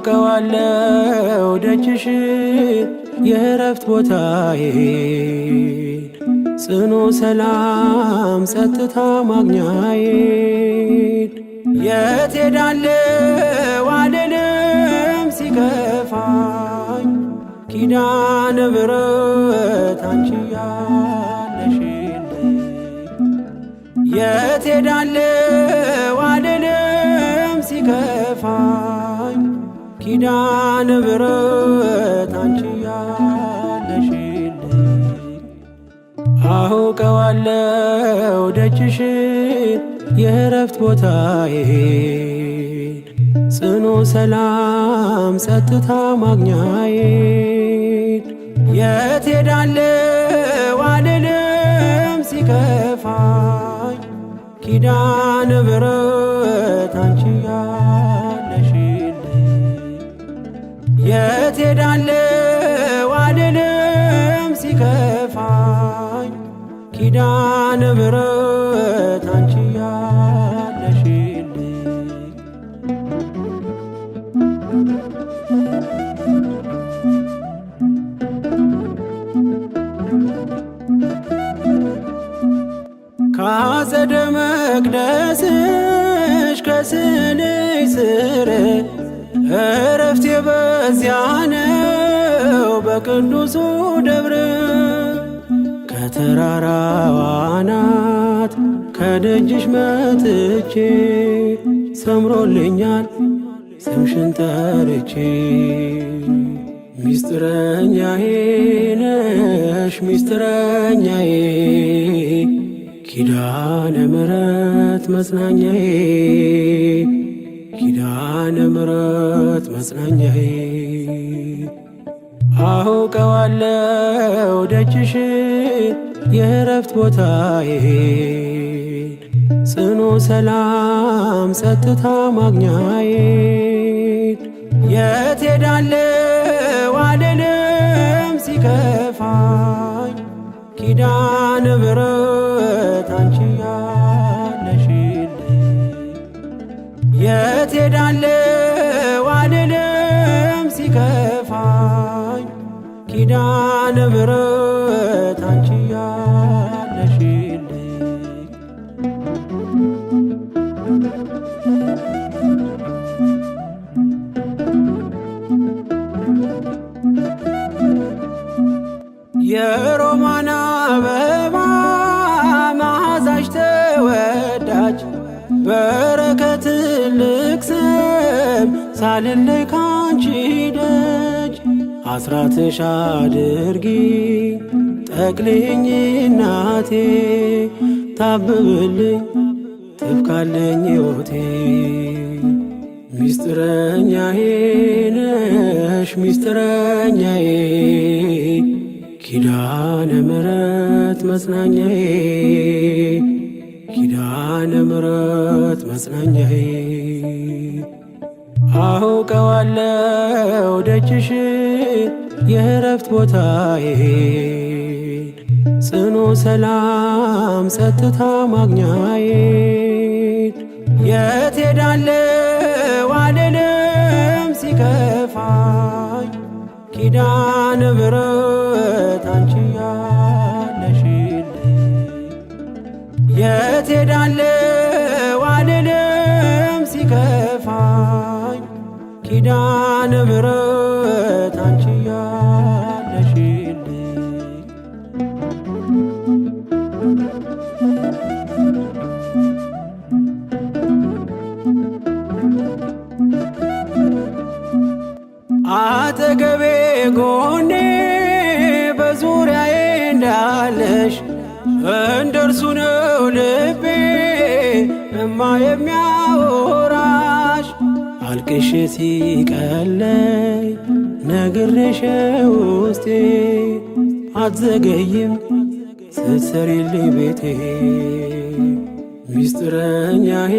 አውቀዋለው ደጅሽ የእረፍት ቦታዬን ጽኑ ሰላም ጸጥታ ማግኛዬን የት ሄዳለው አልልም ሲከፋኝ ኪዳነ ምሕረት አንቺ ያለሽልኝ የት ሄዳለው አልልም ሲከፋኝ ኪዳነ ምሕረት አንቺ ያለሽልኝ አውቀዋለው ደጅሽ የእረፍት ቦታዬን ጽኑ ሰላም ጸጥታ ማግኛዬን የት ሄዳለው አልልም ሲከፋኝ ኪዳነ ምሕረት አንቺ ያለሽልኝ የት ሄዳለው አልልም ሲከፋኝ ኪዳነ ምሕረት አንቺ ያለሽልኝ። ካጸደ መቅደስሽ ከስዕልሽ ስር እረፍቴ በዚያ ነው በቅዱሱ ደብር ከተራራዋ አናት ከደጅሽ መጥቼ ሰምሮልኛል ስምሽን ጠርቼ ሚስጥረኛዬ ነሽ ሚስጥረኛዬ ኪዳነ ምሕረት መጽናኛዬ ኪዳነ ምሕረት መጽናኛዬ አውቀዋለው ደጅሽ የእረፍት ቦታዬን ጽኑ ሰላም ጸጥታ ማግኛዬን የት ሄዳለው አልልም ሲከፋኝ ኪዳነ ምሕረት አንቺ ያለሽልኝ የት ሄዳለው አልልም ሲከፋኝ ኪዳነ ምሕረት አንቺ ያለሽልኝ። የሮማን አበባ መዓዛሽ ተወዳጅ በረከት ትልቅ ስም ሳልለይ ካንቺ ደጅ አስራትሽ አድርጊ ጠቅልኝ እናቴ ታብብልኝ ትብካለኝ ሕይወቴ ሚስጥረኛዬ ነሽ ሚስጥረኛዬ ኪዳነ ምሕረት መጽናኛዬ ኪዳነ ምሕረት መጽናኛዬ አውቀዋለው ደጅሽ የእረፍት ቦታዬን ጽኑ ሰላም ጸጥታ ማግኛዬን የት ሄዳለው አልልም ሲከፋኝ ኪዳነ ምሕረት አንቺ ያለሽልኝ የት ሄዳለው አልልም ሲከፋኝ ኪዳነ ምሕረት አንቺ ያለሽልኝ። አጠገቤ ጎኔ በዙሪያዬ እንዳለሽ እንደርሱ ነው ልቤ እማ የሚያወራሽ አልቅሼ ሲቀለኝ ነግሬሽ ውስጤ አትዘገይም ስትሰሪልኝ ቤቴ። ሚስጥረኛዬ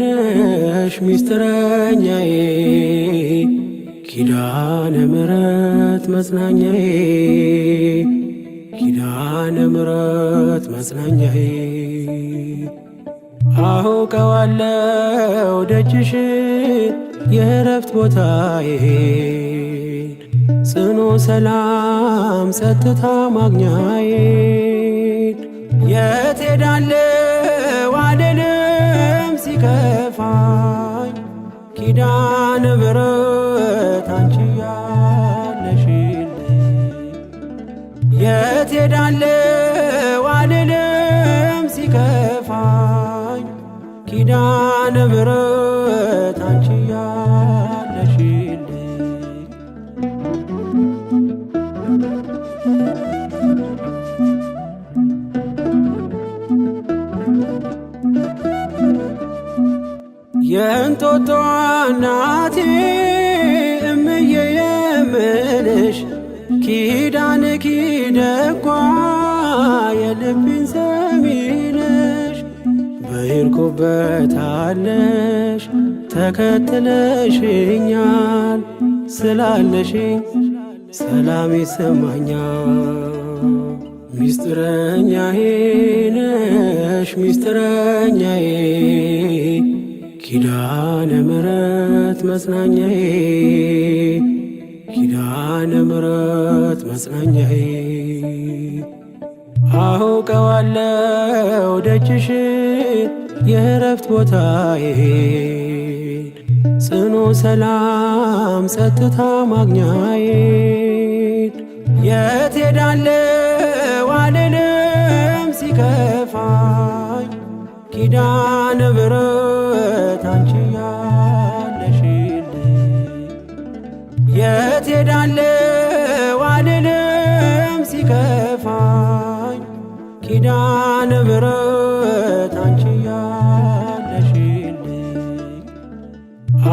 ነሽ ሚስጥረኛዬ ኪዳነ ምሕረት መጽናኛዬ ኪዳነ ምሕረት መጽናኛዬ። አውቀዋለው ደጅሽ የእረፍት ቦታዬን ጽኑ ሰላም ጸጥታ ማግኛዬን። የት ሄዳለው አልልም ሲከፋኝ ኪዳነ ምሕረት አንቺ ያለሽልኝ። የት ሄዳለው አልልም ሲከፋኝ ኪዳነ ምሕረት አንቺ ያለሽልኝ። የእንጦጦ እናቴ እምዬ የምልሽ ኪዳንኪ ደጓ የልቤን ሰሚነሽ በሄድኩበታለሽ ተከትለሽኛል ስላለሽኝ ሰላም ይሰማኛል። ሚስጥረኛዬ ነሽ ሚስጥረኛዬ ኪዳነ ምሕረት መጽናኛዬ ኪዳነ ምሕረት መጽናኛዬ። አውቀዋለው ደጅሽ የእረፍት ቦታዬን ጽኑ ሰላም ጸጥታ ማግኛዬን። የት ሄዳለው አልልም ሲከፋኝ ኪዳነ ምሕረት አንቺ ያለሽልኝ። የት ሄዳለው አልልም ሲከፋኝ ኪዳነ ምሕረት አንቺ ያለሽልኝ።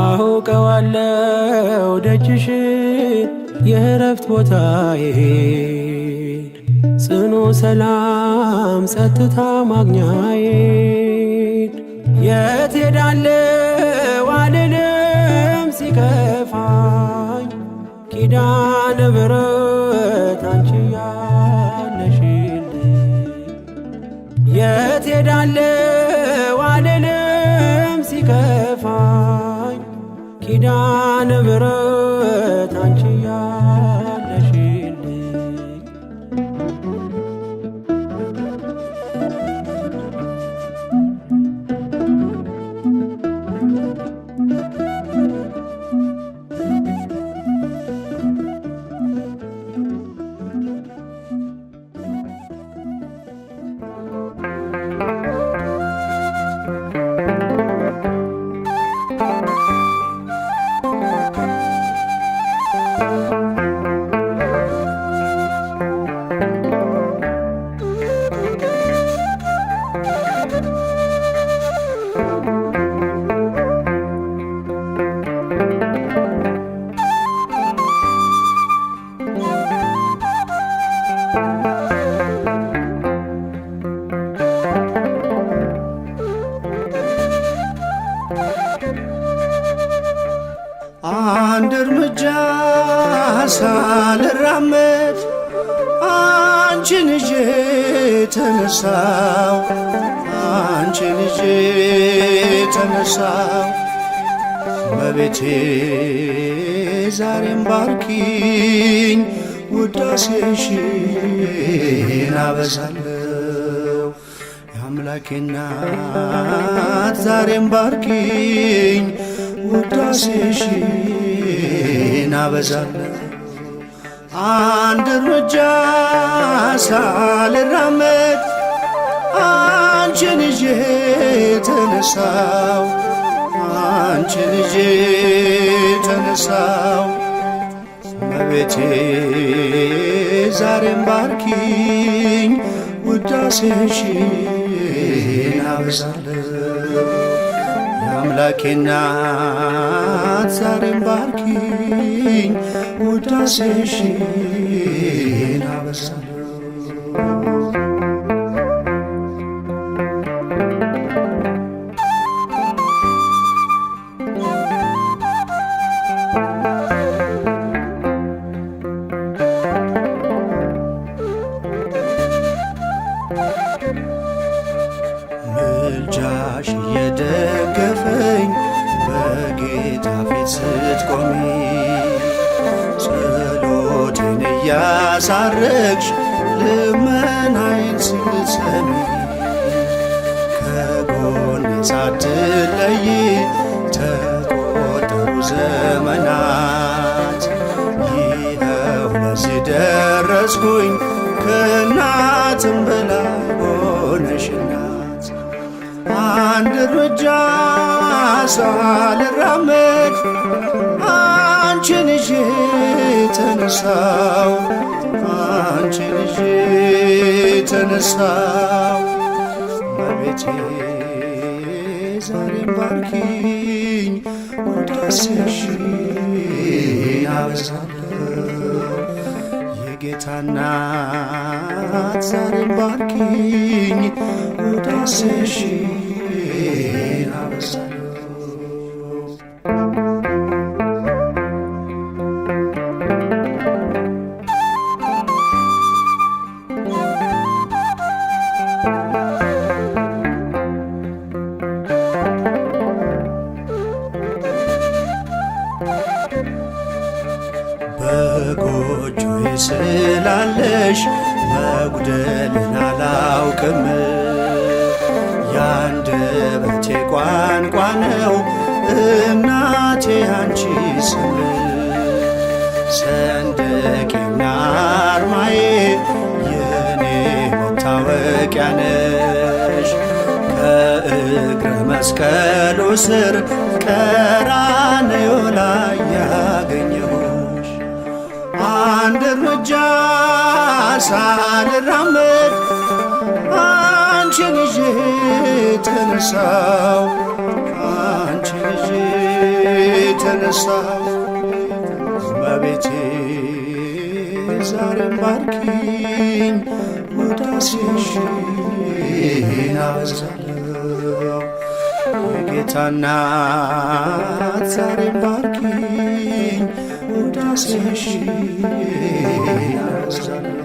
አውቀዋለው ደጅሽ የእረፍት ቦታዬን ጽኑ ሰላም ጸጥታ ማግኛዬን። የት ሄዳለው አልልም ሲከፋኝ ኪዳነ ምሕረት አንቺ ያለሽልኝ። የት ሄዳለው አልልም ሲከፋኝ ኪዳነ ምሕረት አንቺ ያለሽልኝ። አንድ እርምጃ ሳልራመድ አንቺን ይዤ ተነሳው አንቺን ይዤ ተነሳው መቤቴ ዛሬም ባርኪኝ ውዳሴሽን አበዛለው የአምላኬ እናት ዛሬም ባርኪኝ ውዳሴሽን አበዛለሁ። አንድ እርምጃ ሳልራመድ አንቺን ይዤ ተነሳው አንቺን ይዤ ተነሳው እመቤቴ ዛሬም ባርኪኝ ውዳሴሽን አበዛለሁ። የአምላኬ እናት ዛሬም ባርኪኝ ውዳሴሽን አበዛለሁ። ምልጃሽ እየደገፈኝ በጌታ ፊት ስትቆሚ ጸሎቴን እያሳረግሽ ልመናዬን ስትሰሚ ከጎኔ ሳትለይ ተቆጠሩ ዘመናት ይኸው ለዚህ ደረስኩኝ ከእናትም በላይ ሆነሽ እናት። አንድ እርምጃ ሳልራመድ አንቺን ይዤ ተነሳው አንቺን ይዤ ተነሳው እመቤቴ ዛሬም ባርኪኝ ውዳሴሽን አበዛለሁ። የጌታ እናት ዛሬም ባርኪኝ ውዳሴሽን አበዛለሁ። በጎጆዬ ስላለሽ መጉደልን አላውቅም። ያንደበቴ ቋንቋ ነው እናቴ አንቺ ስም። ሰንደቄና አርማዬ የኔ መታወቂያ ነሽ። ከእግረ መስቀሉ ስር ቀራንዮ ላይ ያገኘሁሽ አንድ እርምጃ ሳልራመድ አንቺን ይዤ ተነሳው አንቺን ይዤ ተነሳው እመቤቴ ዛሬም ባርኪኝ ውዳሴሽን አበዛለሁ። የጌታ እናት ዛሬም ባርኪኝ ውዳሴሽን አበዛለሁ።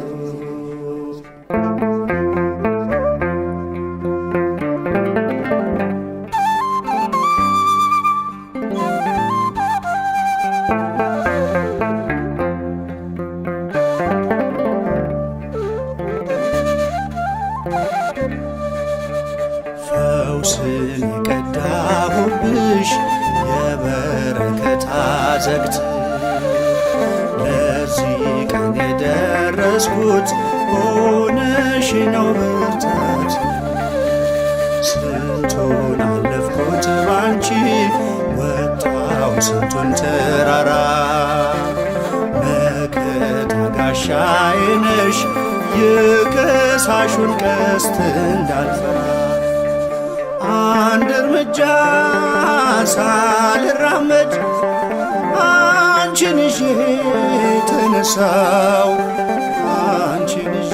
ፈውስን የቀዳሁብሽ የበረከት አዘግት ለዚህ ቀን የደረስኩት ሆነሽ ነው ብርታት። ስንቱን አለፍኩት ባንቺ ወጣው ስንቱን ተራራ መከታ ጋሻዬ ነሽ የከሳሹን ቀስት እንዳልፈራ። አንድ እርምጃ ሳልራመድ አንቺን ይዤ ተነሳው አንቺን ይዤ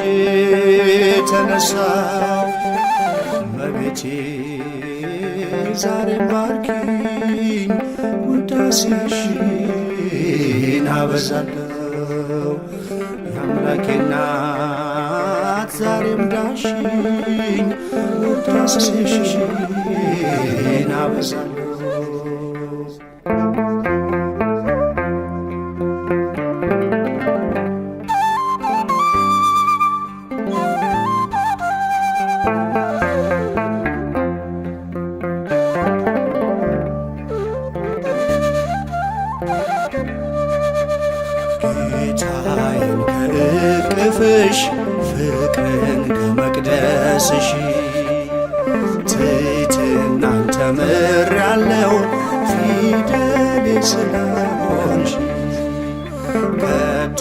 ተነሳው እመቤቴ ዛሬም ባርኪኝ ውዳሴሽን አበዛለሁ። የአምላኬ እናት ዛሬም ዳሽኝ ውዳሴሽን አበዛለሁ። ጌታዬን ከእቅፍሽ ፍቅርን ከመቅደስሽ ትሕትናን ተምሬአለሁ ፊደሌ ስለሆንሽ። ከቶ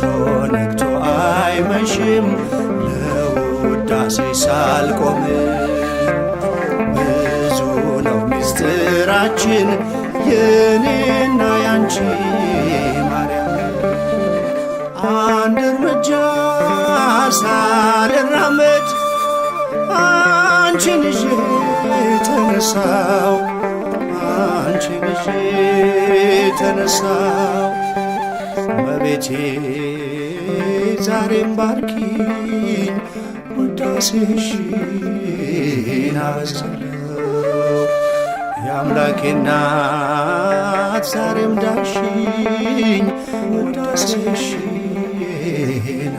ነግቶ አይመሽም ለውዳሴ ሳልቆም ብዙ ነው ምስጢር መመኪያችን የኔና ያንቺ ማርያም። አንድ እርምጃ ሳልራመድ አንቺን ይዤ ተነሳው፣ አንቺን ይዤ ተነሳው። እመቤቴ ዛሬም ባርኪኝ፣ ውዳሴሽን አበዛለሁ። የአምላኬ እናት ዛሬም ዳርሽኝ፣ ውዳሴሽን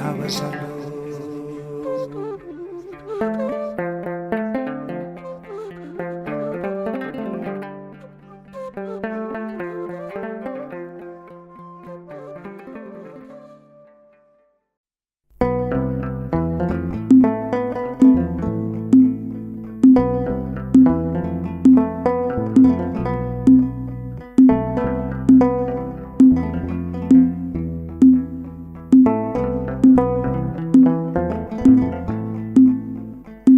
አበዛለሁ።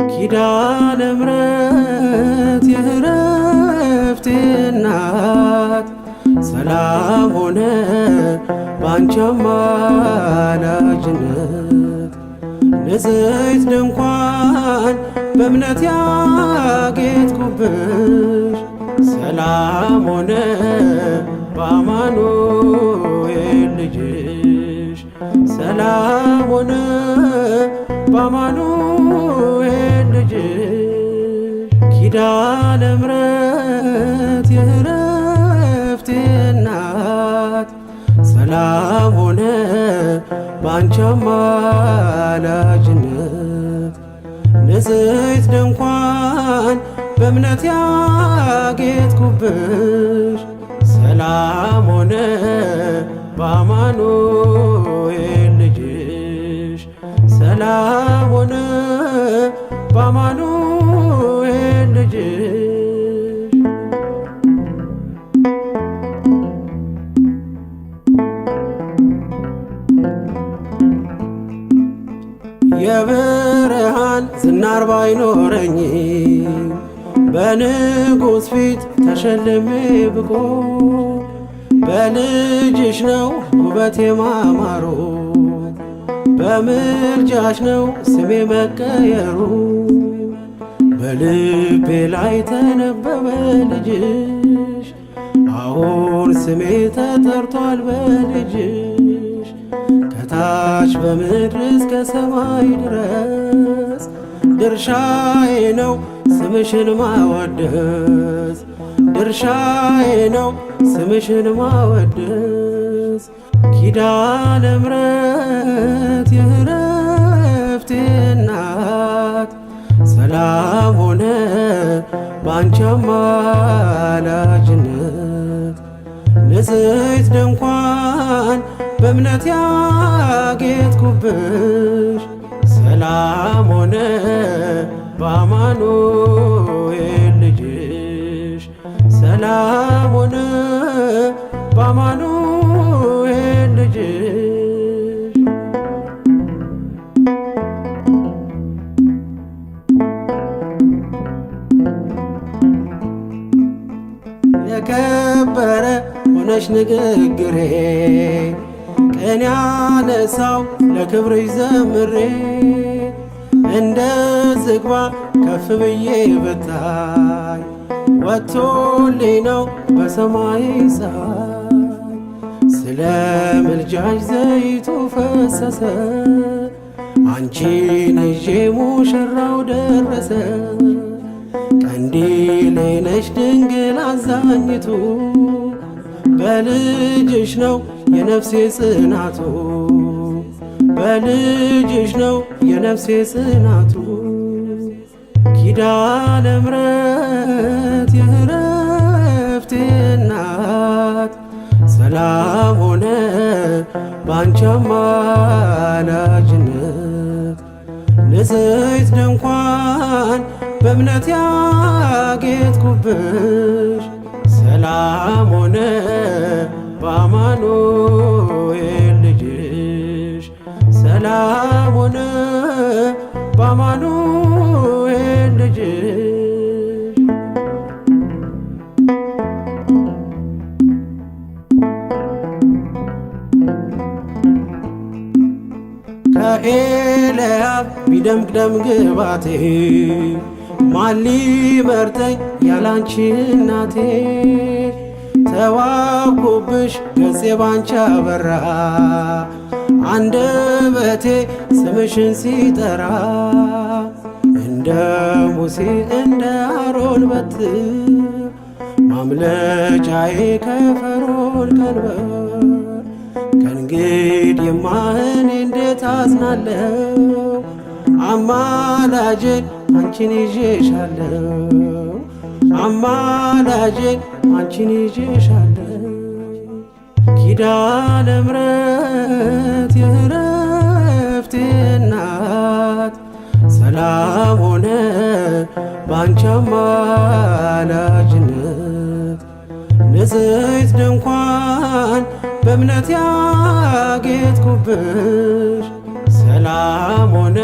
ኪዳነ ምሕረት የእረፍቴ እናት፣ ሰላም ሆነ ባንቺ አማላጅነት። ንጽሕት ድንኳን በእምነት ያጌጥኩብሽ፣ ሰላም ሆነ በአማኑኤል ልጅሽ፣ ሰላም ሆነ በአማኑኤል ልጅሽ። ኪዳነ ምሕረት የእረፍቴ እናት፣ ሰላም ሆነ ባንቺ አማላጅነት። ንጽሕት ድንኳን በእምነት ያጌጥኩብሽ፣ ሰላም ሆነ በአማኑኤል ልጅሽ፣ ሰላም ሆነ በአማኑኤል ልጅሽ። የብርሃን ዝናር ባይኖረኝ፣ በንጉሥ ፊት ተሸልሜ ብቆ፣ በልጅሽ ነው ውበቴ ማማሩ፣ በምልጃሽ ነው ስሜ መቀየሩ። በልቤ ላይ ተነበበ ልጅሽ፣ አሁን ስሜ ተጠርቷል በልጅሽ። ከታች በምድር እስከ ሰማይ ድረስ ድርሻዬ ነው ስምሽን ማወደስ፣ ድርሻዬ ነው ስምሽን ማወደስ። ኪዳነ ምሕረት የእረፍቴ እናት፣ ሰላም ሆነ ባንቺ አማላጅነት። ንጽሕት ድንኳን በእምነት ያጌጥኩብሽ፣ ሰላም ሆነ በአማኑኤል ልጅሽ፣ ሰላም ሆነ በአማኑኤል ልጅሽ። የከበረ ሆነሽ ንግግሬ፣ ቅኔ ያነሳው ለክብርሽ ዘምሬ። እንደ ዝግባ ከፍ ብዬ ብታይ፣ ወጥቶልኝ ነው በሰማይ ፀሐይ። ስለ ምልጃሽ ዘይቱ ፈሰሰ፣ አንቺን ይዤ ሙሽራው ደረሰ። ቀንዲሌ ነሽ ድንግል አዛኝቱ፣ በልጅሽ ነው የነፍሴ ጽናቱ፣ በልጅሽ ነው የነፍሴ ጽናቱ። ኪዳነ ምሕረት የእረፍቴ እናት፣ ሰላም ሆነ ባንቺ አማላጅነት። ንጽሕት ድንኳን በእምነት ያጌጥኩብሽ፣ ሰላም ሆነ በአማኑኤል ልጅሽ፣ ሰላም ሆነ በአማኑኤል ልጅሽ። ከኤልያብ ቢደምቅ ደም ግባቴ ማን ሊመርጠኝ ያላንቺ እናቴ? ተዋብኩብሽ ገጼ ባንቺ አበራ አንደበቴ ስምሽን ሲጠራ እንደ ሙሴ እንደ አሮን በትር ማምለጫዬ ከፈርዖን ቀንበር ከእንግዲህማ እኔ እንዴት አዝናለሁ? አማላጄ አንቺን ይዤሻለሁ አማላጄ አንቺን ይዤሻለሁ። ኪዳነ ምሕረት የእረፍቴ እናት ሰላም ሆነ ባንቺ አማላጅነት ንጽሕት ድንኳን በእምነት ያጌጥኩብሽ ሰላም ሆነ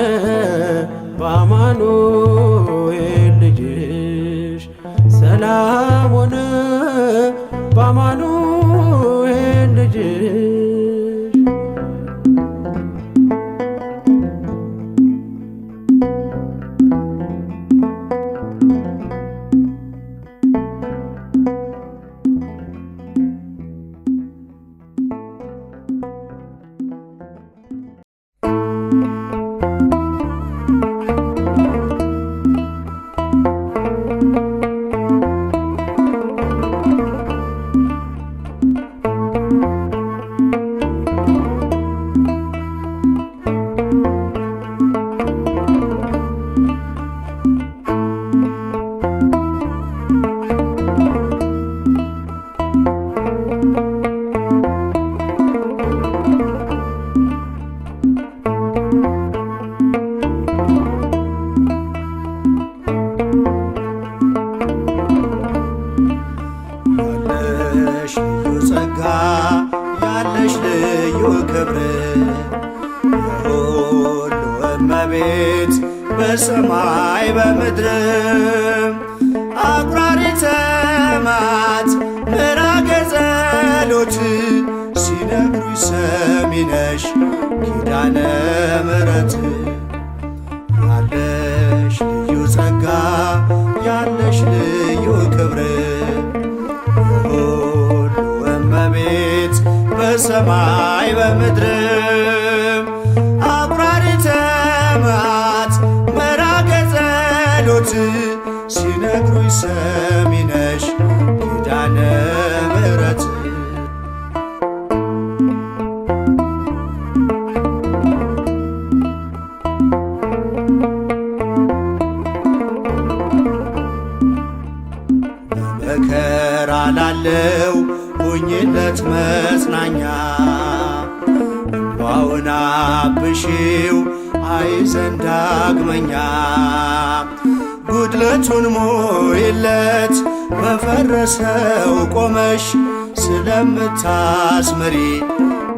በአማኑኤል ልጅሽ ሰላም ሆነ በአማኑኤል ልጅሽ። ያለሽ ልዩ ጸጋ ያለሽ ልዩ ክብር የሁሉ እመቤት በሰማይ በምድር አቁራሪ ተማት ምራገ ጸሎት ሲነግሩኝ ሰሚነሽ ኪዳነ ምሕረት ያለሽ ልዩ ጸጋ ያለሽ ልዩ ክብር የሁሉ እመቤት በሰማይ በምድር አቁራሪ ተማት መራገ ጸሎት ሲነግሩኝ ሰሚነሽ ኪዳነ ምሕረት በመከራ ላለው ሁኝለት መጽናኛ እንባውን አብሺው አይዘን ዳግመኛ ጉድለቱን ሙይለት በፈረሰው ቆመሽ ስለምታስምሪ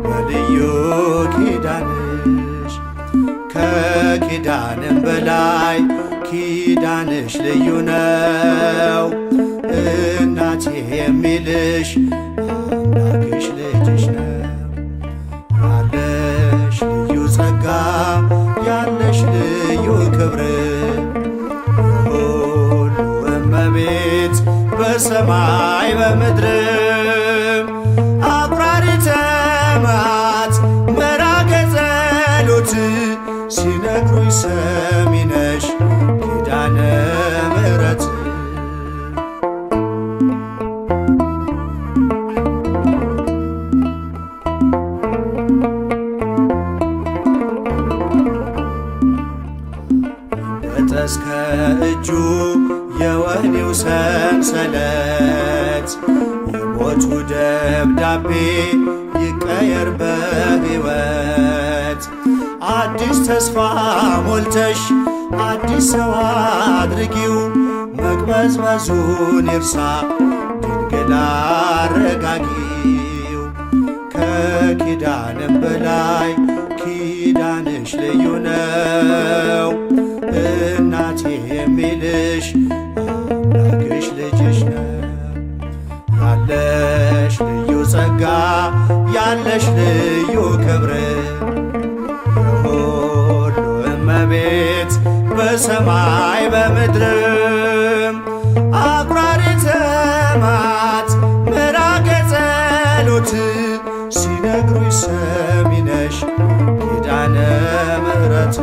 በልዩ ኪዳንሽ ከኪዳንም በላይ ኪዳንሽ ልዩ ነው። እናቴ የሚልሽ አምላክሽ ልጅሽ ነው። ያለሽ ልዩ ጸጋ ያለሽ ልዩ ክብር የሁሉ እመቤት በሰማይ በምድር አቁራሪ ተማት መራገ ጸሎት ሲነግሩኝ ሰሚነሽ ኪዳነ ምሕረት እስከ እጁ የወህኒው ሰንሰለት የሞቱ ደብዳቤ ይቀየር በሕይወት አዲስ ተስፋ ሞልተሽ አዲስ ሰው አድርጊው መቅበዝበዙን ይርሳ ድንግል አረጋጊው ከኪዳንም በላይ ኪዳንሽ ልዩ ነው። እናቴ የሚልሽ አምላክሽ ልጅሽ ነው። ያለሽ ልዩ ጸጋ ያለሽ ልዩ ክብር የሁሉ በሰማይ በምድርም አቁራሪ ተማት ምራገ ጸሎት ሲነግሩኝ ሰሚነሽ ኪዳነ ምሕረት።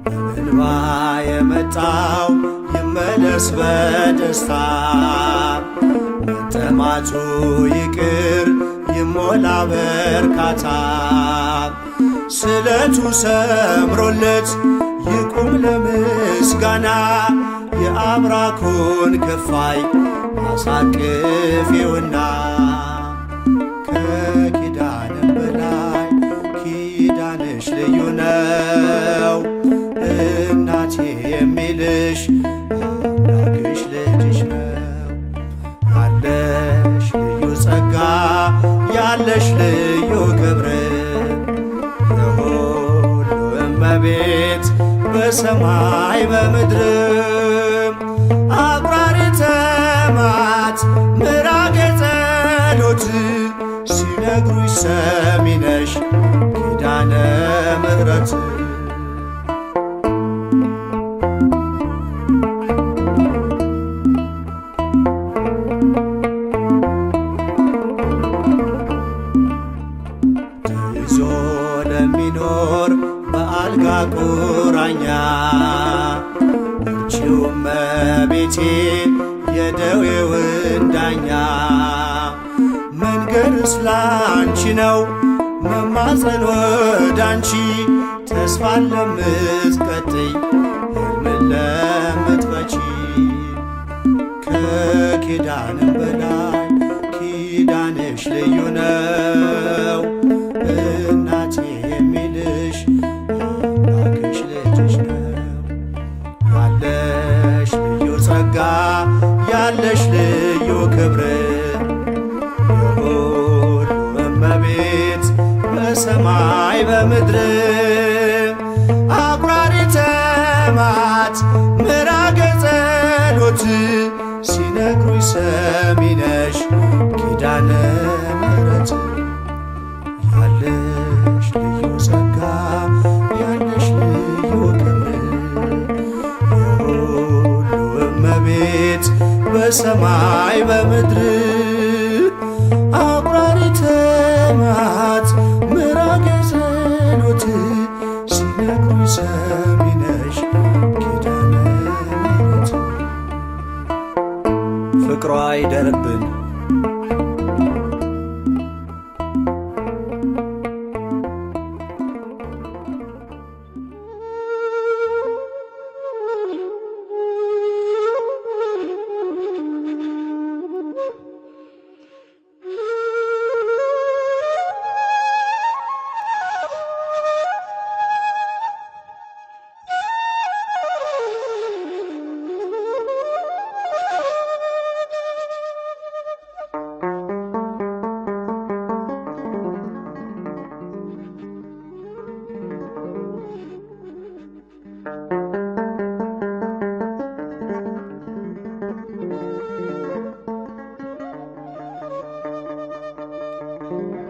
በእንባ የመጣው ይመለስ በደስታ፣ መጠማቱ ይቅር ይሞላ በርካታ፣ ስለቱ ሰምሮለት ይቁም ለምስጋና፣ የአብራኩን ክፋይ አሳቅፊውና። ከኪዳንም በላይ ኪዳንሽ ልዩ ነው፣ እናቴ የሚልሽ አምላክሽ ልጅሽ ነው። ያለሽ ልዩ ጸጋ፣ ያለሽ ልዩ ክብር፣ የሁሉ እመቤት በሰማይ በምድር አቁራሪ ተማት ምራገ ጸሎት ሲነግሩኝ ሰሚነሽ ኪዳነ ምሕረት። ተይዞ ለሚኖር በአልጋ ቁራኛ፣ እርቺው እመቤቴ የደዌውን ዳኛ። መንገድ ስላንቺ ነው መማፀን ወዳንቺ፣ ተስፋን ለምትቀጥይ ሕልምን ለምትፈቺ። ከኪዳንም በላይ ኪዳንሽ ልዩ ነው፣ እናቴ የሚልሽ አምላክሽ ልጅሽ ነው። ያለሽ ልዩ ጸጋ፣ ያለሽ ልዩ ክብር፣ የሁሉ እመቤት በሰማይ በምድር አቁራሪ ተማት ምራገ ጸሎት ሲነግሩኝ ሰሚነሽ ኪዳነ ምሕረት። ያለሽ ልዩ ጸጋ፣ ያለሽ ልዩ ክብር፣ የሁሉ እመቤት በሰማይ በምድር አቁራሪ ተማት ምራገ ጸሎት ሲነግሩኝ ሰሚነሽ ኪዳነ ምሕረት። ፍቅሯ ይደርብን።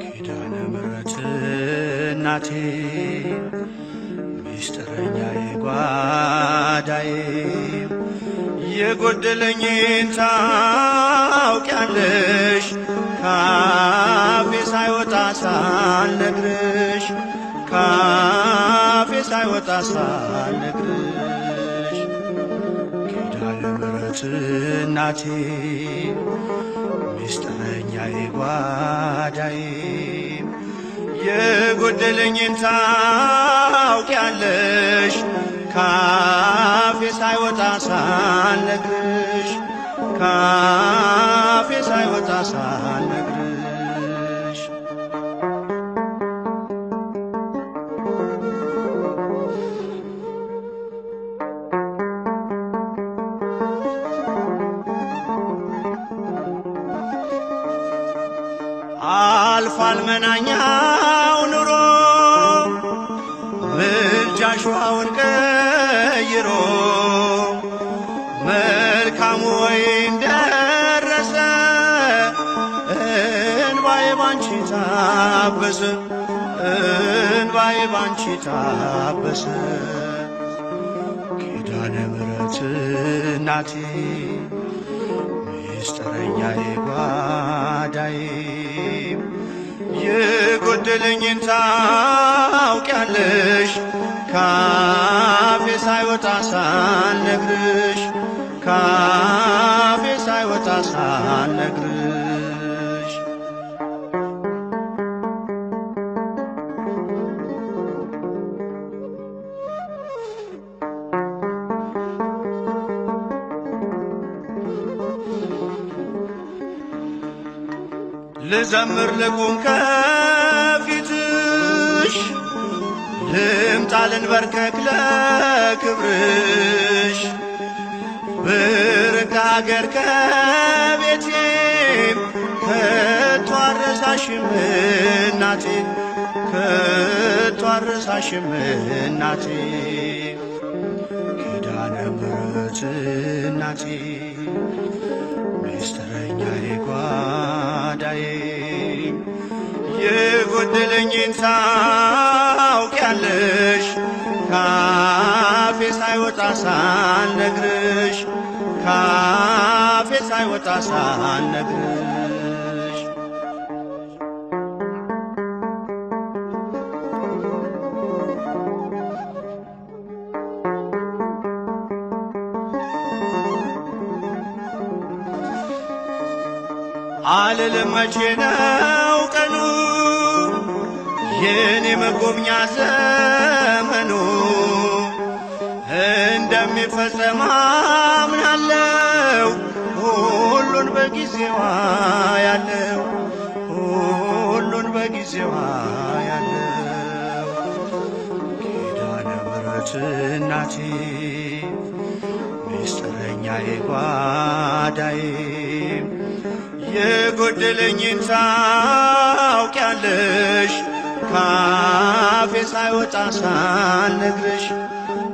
ኪዳነ ምሕረት እናቴ፣ ሚስጥረኛዬ ጓዳዬ፣ የጎደለኝን ታውቂያለሽ፣ ካፌ ሳይወጣ ሳልነግርሽ፣ ካፌ ሳይወጣ ሳልነግርሽ። ኪዳነ ምሕረት እናቴ፣ ሚስጥረኛዬ ጓዳዬ፣ የጎደለኝን ታውቂያለሽ፣ ካፌ ሳይወጣ ሳልነግርሽ፣ ካፌ ሳይወጣ ሳልነግርሽ። አልፏል መናኛው ኑሮ፣ ምልጃሽ ውሃውን ቀይሮ፣ መልካሙ ወይን ታበሰ፣ እንባዬ ባንቺ ታበሰ። ኪዳነ ምሕረት እናቴ ምስጢረኛዬ ጓዳዬ የጎደለኝን ታውቂያለሽ ካፌ ሳይወጣ ሳልነግርሽ ካፌ ሳይወጣ ሳልነግርሽ። ልዘምር ልቁም ከፊትሽ ልምጣ ልንበርከክ ለክብርሽ ብርቅ አገር ከቤቴም ከቶ አረሳሽም እናቴ ከቶ አረሳሽም እናቴ። ኪዳነ ምሕረት እናቴ ምስጢረኛዬ ጓዳዬ የጎደለኝን ታውቂያለሽ ካፌ ሳይወጣ ሳልነግርሽ ካፌ ሳይወጣ ሳልነግርሽ። አልልም መቼ ነው ቀኑ የኔ መጎብኛ ዘመኑ እንደሚፈጸም አምናለው ሁሉን በጊዜዋ ያለው ሁሉን በጊዜዋ ያለው። ኪዳነ ምሕረት እናቴ ምስጢረኛዬ ጓዳዬ የጎደለኝን ታውቂያለሽ ካፌ ሳይወጣ ሳልነግርሽ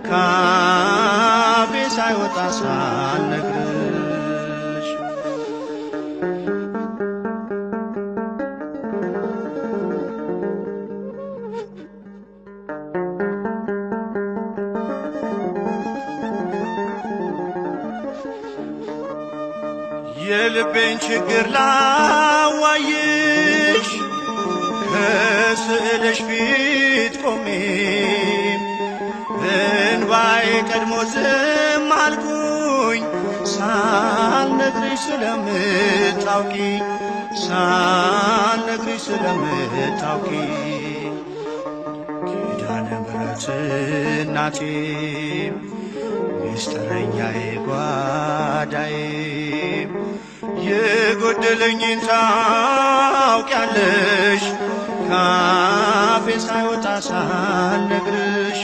ካፌ ሳይወጣ ሳልነግርሽ። የልቤን ችግር ላዋይሽ ከስዕልሽ ፊት ቆሜ እንባዬ ቀድሞ ዝም አልኩኝ ሳልነግርሽ ስለምታውቂ ሳልነግርሽ ስለምታውቂ። ኪዳነ ምሕረት እናቴ ምስጢረኛዬ ጓዳዬ የጎደለኝን ታውቂያለሽ ካፌ ሳይወጣ ሳልነግርሽ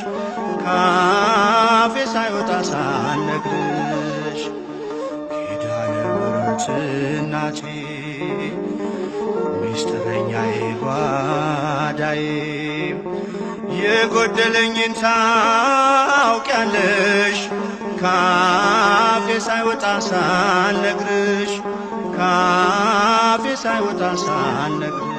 ካፌ ሳይወጣ ሳልነግርሽ። ኪዳነ ምሕረት እናቴ ምስጢረኛዬ ጓዳዬ የጎደለኝን ታውቂያለሽ ካፌ ሳይወጣ ሳልነግርሽ ካፌ ሳይወጣ ሳልነግርሽ።